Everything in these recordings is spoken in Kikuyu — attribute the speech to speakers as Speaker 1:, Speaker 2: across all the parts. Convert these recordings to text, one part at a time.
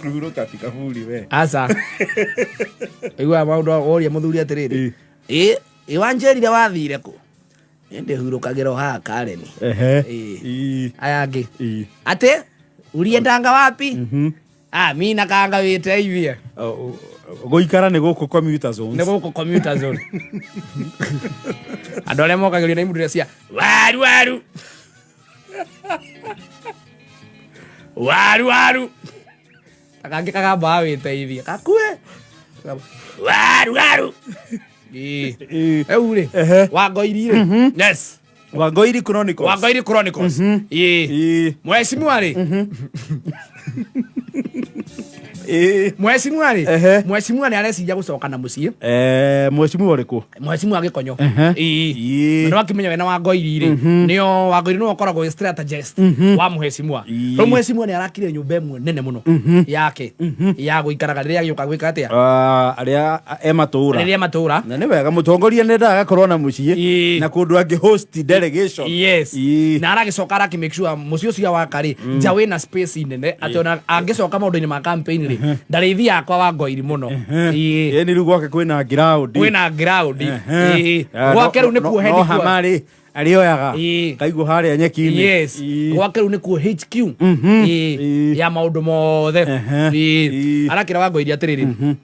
Speaker 1: Kũhurũka ti kaburi we.
Speaker 2: Aca. Iguaga maũndũ woria mũthuri atĩrĩrĩ. Ĩ, ĩ wanjĩrire wathire kũ? Niĩ ndĩhurũkagĩra o haha Karen.
Speaker 1: Ehe.
Speaker 2: Ĩ.
Speaker 1: Ĩ.
Speaker 2: Aya angĩ.
Speaker 1: Ĩ.
Speaker 2: Atĩ uliendanga wapi? Ah, mi nakaanga wĩteithie.
Speaker 1: Gũikara nĩ gũkũ commuter zones.
Speaker 2: Nĩ gũkũ commuter zone. Andũ arĩa mokagĩrio na imurire cia waru waru. Waru waru. Kangĩ kagambaga wĩteithie. Kakue. Waru waru. Ĩ.
Speaker 1: Ĩ.
Speaker 2: Rĩu rĩ,
Speaker 1: Ehe.
Speaker 2: Wangoiri rĩ. Yes.
Speaker 1: Wangoiri Chronicles.
Speaker 2: Wangoiri Chronicles. Ĩ.
Speaker 1: Ĩ.
Speaker 2: Mheshimiwa rĩ.
Speaker 1: Ĩ.
Speaker 2: Mheshimiwa rĩ.
Speaker 1: Ehe.
Speaker 2: Mheshimiwa nĩ areciria gũcoka na mũciĩ.
Speaker 1: Eh, mheshimiwa ũrĩkũ?
Speaker 2: Mheshimiwa Gĩkonyo.
Speaker 1: Ehe.
Speaker 2: Ĩ.
Speaker 1: Ĩ.
Speaker 2: Na wakimenya wena Wangoiri rĩ. Nĩo Wangoiri nĩwe ũkoragwo wĩ strategist wa mheshimiwa.
Speaker 1: Ĩ.
Speaker 2: Rĩu mheshimiwa nĩ arakire nyũmba ĩmwe nene mũno yake ya gũikaraga rĩrĩa agĩũka gwĩka atĩa?
Speaker 1: Ah, arĩa e matũra.
Speaker 2: Rĩrĩa matũra.
Speaker 1: Na nĩ wega mũtongoria nĩ endaga agakorwo na mũciĩ
Speaker 2: Ĩ.
Speaker 1: na kũndũ angĩ host delegation.
Speaker 2: Yes.
Speaker 1: Ĩ.
Speaker 2: Na aragĩcoka arakĩ make sure mũciĩ ũcio waka rĩ nja wĩna space nene atĩ ona angĩcoka maũndũ-inĩ ma campaign rĩ ndarĩthiaga kwa Wangoiri mũno. Ĩ.
Speaker 1: Ĩ, nĩ rĩu gwake kwĩna ground.
Speaker 2: Kwĩna ground.
Speaker 1: Ehe.
Speaker 2: Ĩ. Gwake rĩu nĩkuo
Speaker 1: No hama rĩ arĩoyaga
Speaker 2: Ĩ.
Speaker 1: kaigwo harĩa nyeki-inĩ.
Speaker 2: Yes.
Speaker 1: Ĩ.
Speaker 2: Gwake rĩu nĩkuo HQ. Ĩ.
Speaker 1: Ĩ.
Speaker 2: Ya maũndũ mothe.
Speaker 1: Ehe.
Speaker 2: Ĩ.
Speaker 1: Ĩ.
Speaker 2: Arakĩra Wangoiri atĩrĩrĩ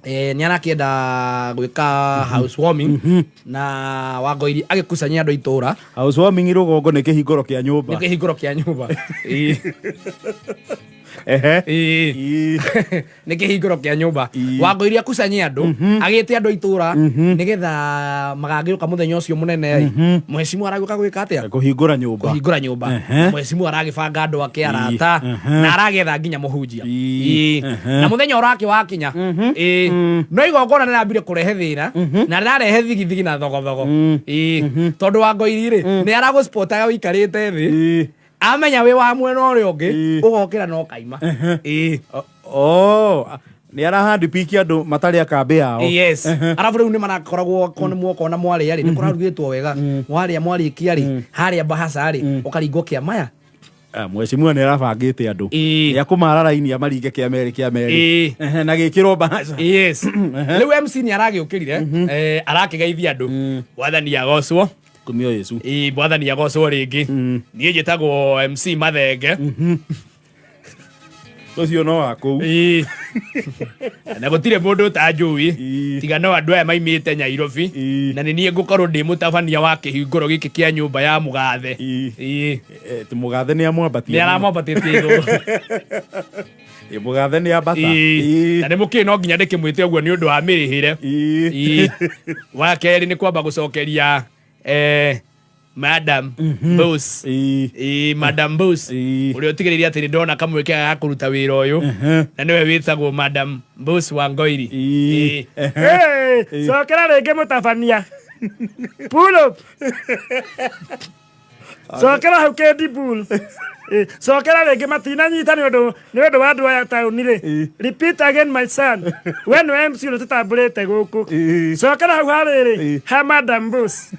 Speaker 2: Eh, nĩ arakĩenda gwĩka housewarming na Wangoiri agĩkucanyia andũ a itũra
Speaker 1: Housewarming rũgongo nĩ kĩhingũro kĩa nyũmba.
Speaker 2: nĩ kĩhingũro kĩa nyũmba. Ĩ.
Speaker 1: Ehe.
Speaker 2: Ĩ.
Speaker 1: Ĩ.
Speaker 2: Nĩ kĩhingũro kĩa nyũmba.
Speaker 1: Ĩ.
Speaker 2: Wangoiri akucanyie andũ agĩte andũ a itũra nĩgetha magagĩũka mũthenya ũcio mũnene rĩ mheshimiwa aragĩũka gwĩka atĩa?
Speaker 1: Kũhingũra nyũmba.
Speaker 2: Kũhingũra nyũmba.
Speaker 1: Ehe.
Speaker 2: Mheshimiwa aragĩbanga andũ ake arata
Speaker 1: Ehe.
Speaker 2: na aragetha nginya mũhunjia.
Speaker 1: Ĩ.
Speaker 2: Ĩ.
Speaker 1: Ehe.
Speaker 2: Na mũthenya ũrake wakinya ĩ no igongona rĩrambire kũrehe thĩna na rĩrarehe thigithigi na thogothogo. Ĩ. Tondũ Wangoiri rĩ nĩ aragũspotaga ũikarĩte thĩ
Speaker 1: Ĩ.
Speaker 2: amenya wĩ wa mwena ũrĩa ũngĩ
Speaker 1: Ĩ.
Speaker 2: ũgokĩra na ũkaima. Ĩ.
Speaker 1: Oh, nĩ arahandipiki andũ matarĩ a kambĩ yao.
Speaker 2: Yes. Arabu rĩu nĩ marakoragwo ko mwoka mwarĩa rĩ nĩ kũrarugĩtwo wega mwarĩa mwarĩkia rĩ harĩa bahaca rĩ ũkaringwo kĩa maya.
Speaker 1: Ah, Mheshimiwa nĩ arabangĩte andũ.
Speaker 2: Ĩ.
Speaker 1: Nĩ akũmara raini amaringe kĩa merĩ kĩa merĩ.
Speaker 2: Ĩ.
Speaker 1: Ehe, na gĩkĩrwo bahaca.
Speaker 2: Yes. Rĩu MC nĩ aragĩũkĩrire arakĩgeithia andũ. Mwathani agocwo.
Speaker 1: Kumio Yesu.
Speaker 2: Ĩ, Mwathani agocwo rĩngĩ. Niĩ njĩtagwo MC Mathenge.
Speaker 1: Ũcio no wa kũu.
Speaker 2: Ĩ. Na gũtirĩ mũndũ ũtanjũĩ
Speaker 1: Ĩ.
Speaker 2: tiga no andũ aya maimĩte Nyairobi
Speaker 1: Ĩ.
Speaker 2: na nĩ niĩ ngũkorwo ndĩ mũtabania wa kĩhingũro gĩkĩ kĩa nyũmba ya mũgathe.
Speaker 1: Ĩ.
Speaker 2: Ĩ.
Speaker 1: Eh, mũgathe nĩ amwambatie.
Speaker 2: Nĩ aramwambatĩtie igũrũ.
Speaker 1: Ĩ, Mũgathe nĩ ambata.
Speaker 2: Ĩ. Na nĩ mũkĩĩ no nginya ndĩkĩmwĩte ũguo nĩ ũndũ wa mĩrĩhĩre.
Speaker 1: Ĩ.
Speaker 2: Ĩ. Wa kerĩ nĩ kwamba gũcokeria eh, Madam Boss.
Speaker 1: Ĩ.
Speaker 2: Ĩ, Madam Boss
Speaker 1: Ĩ.
Speaker 2: ũrĩa ũtigĩrĩire atĩ nĩ ndona kamweke ga kũruta wĩra ũyũ na nĩwe wĩtagwo Madam Boss wa Ngoiri.
Speaker 1: Ĩ.
Speaker 2: Ĩ.
Speaker 3: Hey, cokera rĩngĩ mũtabania pull up cokera hau kendi bull Eh, cokera rĩngĩ matinanyita nĩ ũndũ nĩ ũndũ wa andũ aya taũni rĩ
Speaker 1: Ĩ.
Speaker 3: repeat again my son we nĩwe MC ũrĩa tũtambũrĩte gũkũ
Speaker 1: Ĩ.
Speaker 3: cokera hau harĩrĩ
Speaker 1: Ĩ.
Speaker 3: ha Madam Boss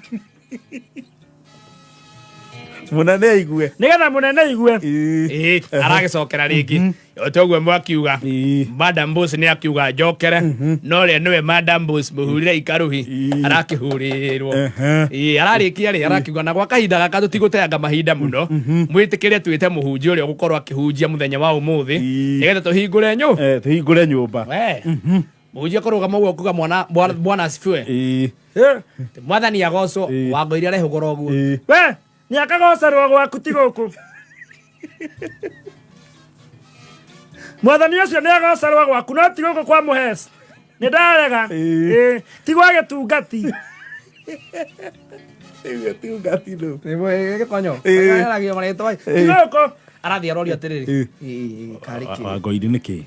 Speaker 1: Mũnene aigue.
Speaker 3: nĩgetha mũnene aigue
Speaker 1: Ĩ.
Speaker 2: Ĩ, aragĩcokera rĩngĩ o ta ũguo mwakiuga
Speaker 1: Ĩ.
Speaker 2: Madam Boss nĩ akiuga njokere no ũrĩa nĩwe Madam Boss mũhurĩre ikaruhi
Speaker 1: Ĩ.
Speaker 2: arakĩhurĩrwo
Speaker 1: Ehe.
Speaker 2: Ĩ, ararĩkia rĩ arakiuga na gwa kahinda gaka tũtigũteanga mahinda mũno mwĩtĩkĩre twĩte mũhunjia ũrĩa ũgũkorwo akĩhunjia mũthenya wa ũmũthĩ
Speaker 1: Ĩ.
Speaker 2: nĩgetha tũhingũre nyũ
Speaker 1: Eh, tũhingũre nyũmba.
Speaker 2: We. Mũhunjia kũrũgama ũguo kuga mwana bwana bwana asifiwe
Speaker 1: Ĩ.
Speaker 2: Mwathani agocwo
Speaker 1: Ĩ.
Speaker 2: Wangoiri arehũgũra ũguo
Speaker 1: Ĩ.
Speaker 3: we nĩ akagocerwo gwaku ti gũkũ mwathani ũcio nĩ agocerwo gwaku no ti gũkũ kwa mũhes nĩ ndarega
Speaker 1: Ĩ.
Speaker 3: Ĩ, ti gwa gĩtungati
Speaker 1: Gĩtungati nũ.
Speaker 2: Gĩkonyo
Speaker 1: Ĩ.
Speaker 2: aragio marĩtwa
Speaker 3: ti gũkũ
Speaker 2: arathiĩ arorio atĩrĩrĩ
Speaker 1: Ĩ.
Speaker 2: Ĩ, ĩ, karĩ kĩ
Speaker 1: Wangoiri nĩ kĩ?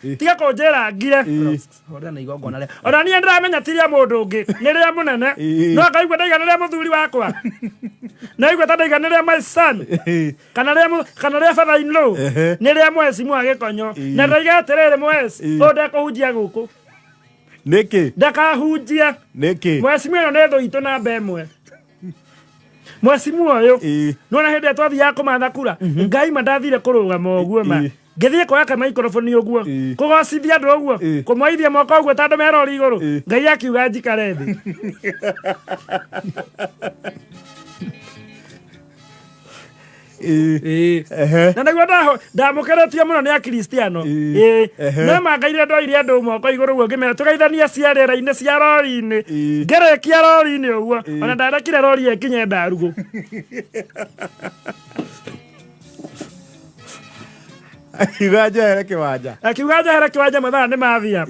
Speaker 3: Ĩ, tiga kũnjĩra ngire
Speaker 2: Hũrĩra na igongona rĩa
Speaker 3: ona niĩ ndĩramenya ti rĩa mũndũ ũngĩ nĩ rĩa mũnene
Speaker 1: Ĩ.
Speaker 3: no ngaigua ndaiga nĩ rĩa mũthuri wakwa naigua ta ndaiga nĩ rĩa my son kana rĩa kana rĩa father in law
Speaker 1: Ehe.
Speaker 3: nĩ rĩa mweci mwa gĩkonyo na ndaiga atĩrĩrĩ mweci
Speaker 1: Ĩ.
Speaker 3: ũyũ ndekũhunjia gũkũ
Speaker 1: Nĩkĩ?
Speaker 3: ndakahunjia
Speaker 1: Nĩkĩ?
Speaker 3: mwecimu ĩno nĩ thũ itũ namba ĩmwe mwecimu ũyũ
Speaker 1: Ĩ.
Speaker 3: nona hĩndĩ ĩrĩa twathiaga kũmatha kura ngai ma ndathire kũrũgama ũguo ma
Speaker 1: Ĩ.
Speaker 3: Ngĩthiĩ kuoya kamaikoroboni ũguo, kũgocithia andũ ũguo, kũmoithia moko ũguo ta andũ merori igũrũ, Ngai akiuga njikare thĩ.
Speaker 1: Ehe.
Speaker 3: Na nĩguo ndamũkĩrĩtio mũno nĩ akristiano.
Speaker 1: Ehe.
Speaker 3: No mangaire ndoire andũ moko igũrũ ũguo ngĩmera tũgeithanie cia rĩera-inĩ cia rori-inĩ. Ngĩrĩkia rori-inĩ ũguo, ona ndarekire rori ĩkinye ndarugũ.
Speaker 1: Akiuga njehere kĩwanja.
Speaker 3: Akiuga njehere kĩwanja, mathaa nĩ mathia.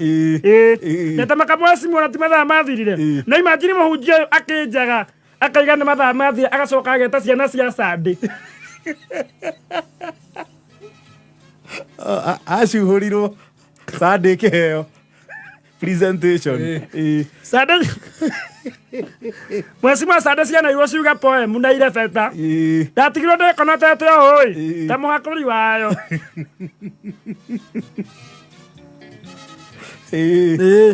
Speaker 3: Netema kamwecimu ona ti mathaa mathirire. Na imagine mũhunjia ũyũ akĩnjaga akaiga nĩ mathaa mathira, agacoka ageta ciana cia Sunday.
Speaker 1: Acuhũrirwo Sunday kĩheo presentation.
Speaker 3: Sunday mwecimu Sunday ciana iria ciuga poem na irebeta. Ndatigirwo ndĩkonotete ũũ ĩ ta mũhakũri wayo.
Speaker 1: Ehe.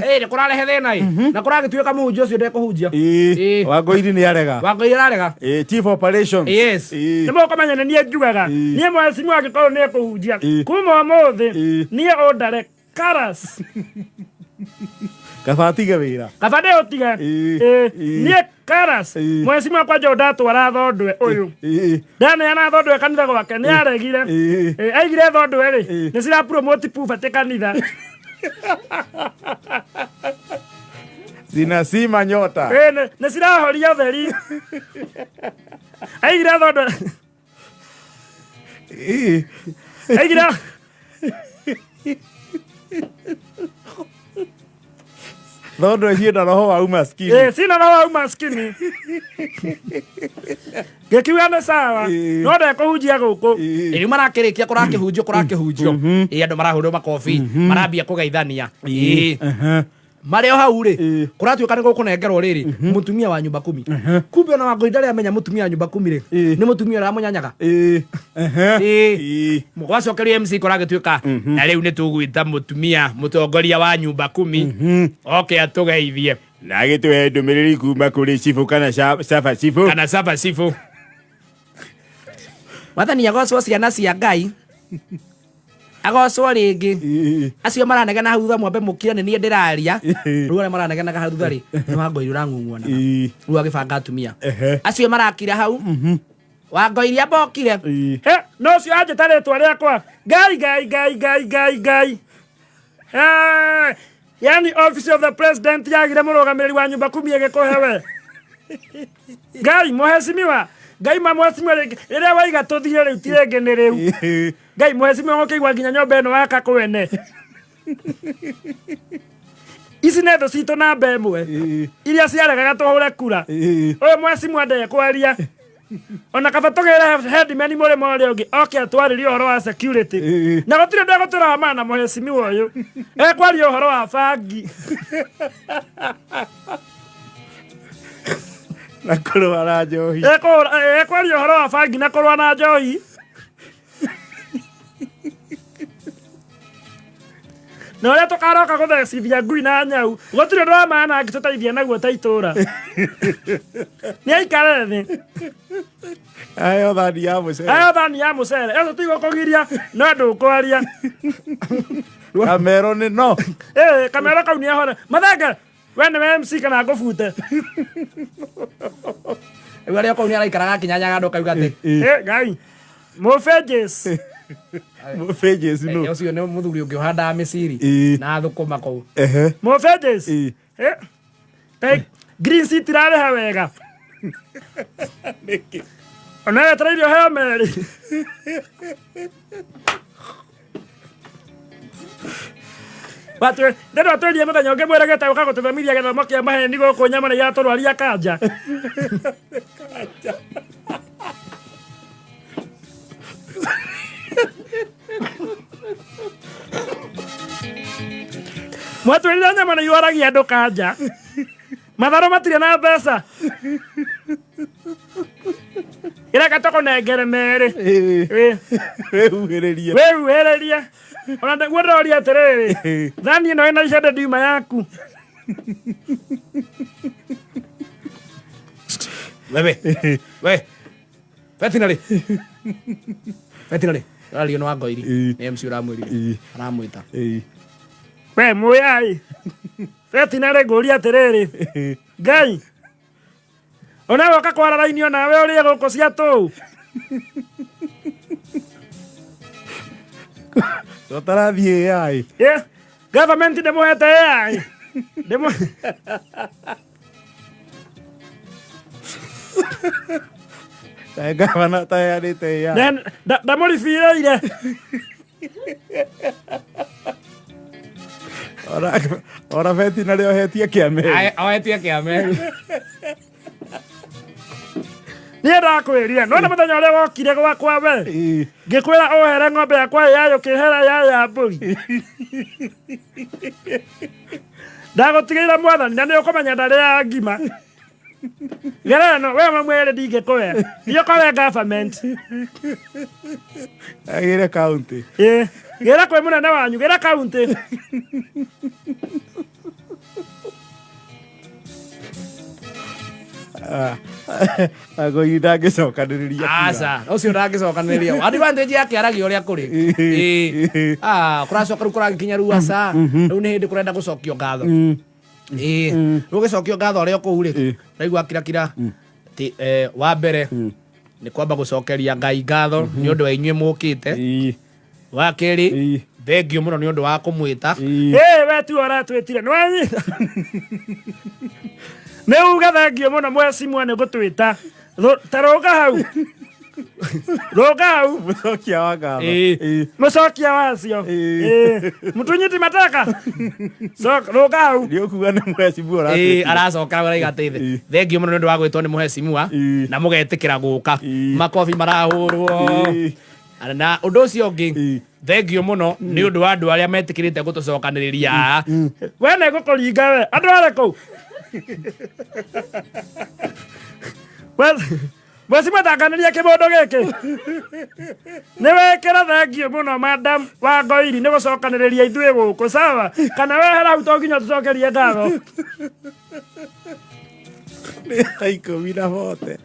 Speaker 2: Ĩ nĩ kũrarehe thĩna ĩ na kũragĩtuĩka mũhunjia ũcio ndekũhunjia.
Speaker 1: Wangoiri nĩ arega.
Speaker 2: Wangoiri ararega.
Speaker 1: Chief operations.
Speaker 2: Yes.
Speaker 3: Nĩ mũkũmenya nĩ niĩ njugaga. Niĩ mwecimu angĩkorwo nĩ ekũhunjia kuma ũmũthĩ, niĩ ũndare karas.
Speaker 1: Kaba atige wĩra.
Speaker 3: Kaba ndĩũtige. Niĩ karas. Mwecimu akwa njo ndatwara thondwe ũyũ, ndaneana thondwe kanitha gwake nĩ aregire. Aigire thondwe rĩ nĩ cira promote poverty kanitha.
Speaker 1: Zinasima nyota.
Speaker 3: Nĩ cirahoria ũtheri, aigire thondwe. Aigire
Speaker 1: Thondo ciĩna roho wa umaskini.
Speaker 3: Sina roho wa umaskini, ngĩkiuga nĩ sawa, no ndekũhunjia gũkũ.
Speaker 2: Rĩu marakĩrĩkia kũrakĩhunjio kũrakĩhunjio ĩ andũ marahũrwo makobi, marambia kũgeithania ĩ marĩ o hau rĩ, kũratuĩka nĩ gũkũnengerwo rĩrĩ mũtumia wa nyumba kumi. Kumbe ona Wangũi ndarĩ amenya mũtumia wa nyumba kumi rĩ nĩ mũtumia ũrĩa wamũnyanyaga. Gwacokerio MC kũragĩtuĩka na rĩu nĩ tũgwĩta mũtumia mũtongoria wa nyumba kumi oke atũgeithie.
Speaker 1: Na agĩtũhe ndũmĩrĩri kuma kũrĩ cibũ kana caba cibũ.
Speaker 2: Kana saba cibũ. Wathani agocwo, ciana cia Ngai agocwo rĩngĩ. Acio maranegena hau thutha, mwambe mũkire, nĩ niĩ ndĩraria. Rĩu arĩa maranegenaga hau thutha rĩ, nĩ Wangoiri ũrang'ung'uanaga. Rĩu agĩbanga atumia acio marakira hau, Wangoiri ambokire.
Speaker 3: He, no ũcio anjĩta rĩtwa rĩakwa, Ngai Ngai Ngai Ngai Ngai Ngai. He, yani office of the president yagire mũrũgamĩrĩri wa nyumba kumi ĩgĩkũhe we Ngai mũhecimiwa. Ngai ma mũhecimiwa, rĩngĩ rĩrĩa waiga tũthiĩ rĩu ti rĩngĩ nĩ rĩu. Ngai mũhecimiwa, gũkĩigua nginya nyũmba ĩno waka kwene ici nĩ thũ citũ namba ĩmwe iria ciaregaga tũhũre kura. Ũyũ mwecimwa ndekwaria ona kaba tũgĩre headman mũrĩmo ũrĩa ũngĩ oke atwarĩrie ũhoro wa security, na gũtirĩ ũndũ egũtũra wa mana. Mũhecimiwa ũyũ ekwaria ũhoro wa bangi
Speaker 1: Na kũrwara njohi.
Speaker 3: Ekwaria ũhoro wa bangi na kũrũa na njohi na ũrĩa tũkaroka gũthecithia ngui na nyau. Gũtirĩ ũndũ wa maana angĩtũteithia naguo ta itũra. Nĩ aikare thĩ.
Speaker 1: Ayo thani ya mũcere.
Speaker 3: Ayo thani ya mũcere ĩyo tũtigũkũgiria, no ndũkwaria.
Speaker 1: Kamero nĩ no.
Speaker 3: Kamero kau nĩ ahore mathenge. We nĩwe MC kana ngũbute?
Speaker 2: Rĩu arĩa kũu nĩ araikaraga akĩnyanyaga andũ akauga atĩ
Speaker 3: Ngai mũbenjes.
Speaker 1: Pages no.
Speaker 2: Ũcio nĩ mũthuri ũngĩ ũhandaga mĩciri na thũkũma kũu.
Speaker 3: Mũbenjes. Green seat irarĩha wega ona wetereire ũheo merĩ. Ndĩrĩ atwĩrie mũthenya ũngĩ mwĩrĩgĩte gũka gũtũthomithia gĩthomo kĩa maheni gũkũ nyama nĩ iratũrwaria kanja. Mwatwĩrire nyama nĩ irwaragia andũ kanja, matharũ matirĩ na mbeca, ĩreka tũkũnengere merĩ.
Speaker 1: Wĩhuhĩrĩrie.
Speaker 3: Wĩhuhĩrĩrie ona nĩguo ndoria atĩrĩrĩ, thani ĩno ĩna icembe ndiuma yaku.
Speaker 2: Wewe we vetinary vetinary. Ũrario nĩ Wangoiri.
Speaker 1: Ĩĩ.
Speaker 2: Nĩ MC ũramwĩrire.
Speaker 1: Ĩĩ.
Speaker 2: Aramwĩta.
Speaker 1: Ĩĩ.
Speaker 3: We mũyai betinarĩ ngũria atĩrĩrĩ ngai ona woka kwara raini onawe ũrĩe gũkũ cia tũu.
Speaker 1: Tũtarathiĩ AI.
Speaker 3: Yeah. Government ndĩmũhete AI. Ndĩmũ
Speaker 1: Ta gavana taheanĩte AI.
Speaker 3: Ndamũribirĩire.
Speaker 1: Ona betinarĩ ohetie kĩameri.
Speaker 2: Oetie kĩameri.
Speaker 3: Niĩ ndakwĩrire nona mũthenya ũrĩa wokire gwakwa we
Speaker 1: Ĩĩ.
Speaker 3: ngĩkwĩra ũhere ng'ombe yakwa AI ũkĩhera ya ya mbũri. Ndagũtigĩire mwathani na nĩ ũkũmenya ndarĩ ngima. Gera ĩno we mwĩrĩ ndingĩkũhe. Thiĩ ũkore government.
Speaker 1: Agĩre county.
Speaker 3: Ĩĩ. Gĩra kwĩ mũnene wanyu, gĩra county.
Speaker 1: Agoiri ndangĩcokanĩrĩria kura.
Speaker 2: Aca, ũcio ndangĩcokanĩrĩria. Advantage yake aragia ũrĩa kũrĩ. Ĩĩ. Ah, kũracoka rĩu kũragĩkinya rĩu aca. Rĩu nĩ hĩndĩ kũrenda gũcokio ngatho. Ĩĩ. Rĩu ũgĩcokio ngatho ũrĩa kũu rĩ, ũraigua kirakira. Ti wa mbere nĩ kwamba gũcokeria Ngai ngatho nĩ ũndũ wa inyuĩ mũkĩte.
Speaker 1: Ĩĩ.
Speaker 2: Wa kerĩ,
Speaker 1: Ĩĩ.
Speaker 2: thengio mũno nĩ ũndũ wa kũmwĩta.
Speaker 1: Ĩĩ.
Speaker 3: Ĩĩ we tiwe ũratwĩtire nĩ wanyita. Nĩ uge thengio mũno mwecimwa nĩ gũtwĩta. Ta rũga hau. Rũga hau.
Speaker 1: Mũcokia wa ngatho.
Speaker 2: Ĩĩ.
Speaker 1: Ĩĩ.
Speaker 3: Mũcokia wacio.
Speaker 1: Ĩĩ.
Speaker 3: Ĩĩ. Mũtunyiti mateka. Coka rũga hau.
Speaker 1: Nĩ ũkuga nĩ mwecimua
Speaker 2: Ĩĩ,
Speaker 1: ũratwĩtire.
Speaker 2: aracoka araiga atĩ
Speaker 1: Ĩĩ.
Speaker 2: thengio mũno nĩ ũndũ wa gwĩtwo nĩ mũhecimua
Speaker 1: Ĩĩ.
Speaker 2: na mũgetĩkĩra gũka.
Speaker 1: Ĩĩ.
Speaker 2: Makobi marahũrwo.
Speaker 1: Ĩĩ.
Speaker 2: Na ũndũ ũcio ũngĩ
Speaker 1: Ĩĩ.
Speaker 2: thengio mũno nĩ ũndũ wa andũ arĩa metĩkĩrĩte gũtũcokanĩrĩria.
Speaker 3: We nĩ ngũkũringa we. Andũ arĩkũ? We mwecimua tanganĩria kĩmũndũ gĩkĩ. Nĩ wekĩra thengio mũno madam wa Ngoiri nĩ gũcokanĩrĩria ithuĩ gũkũ sawa kana wehera hau to nginya tũcokerie ngatho.
Speaker 1: Nĩ thaa 10:40.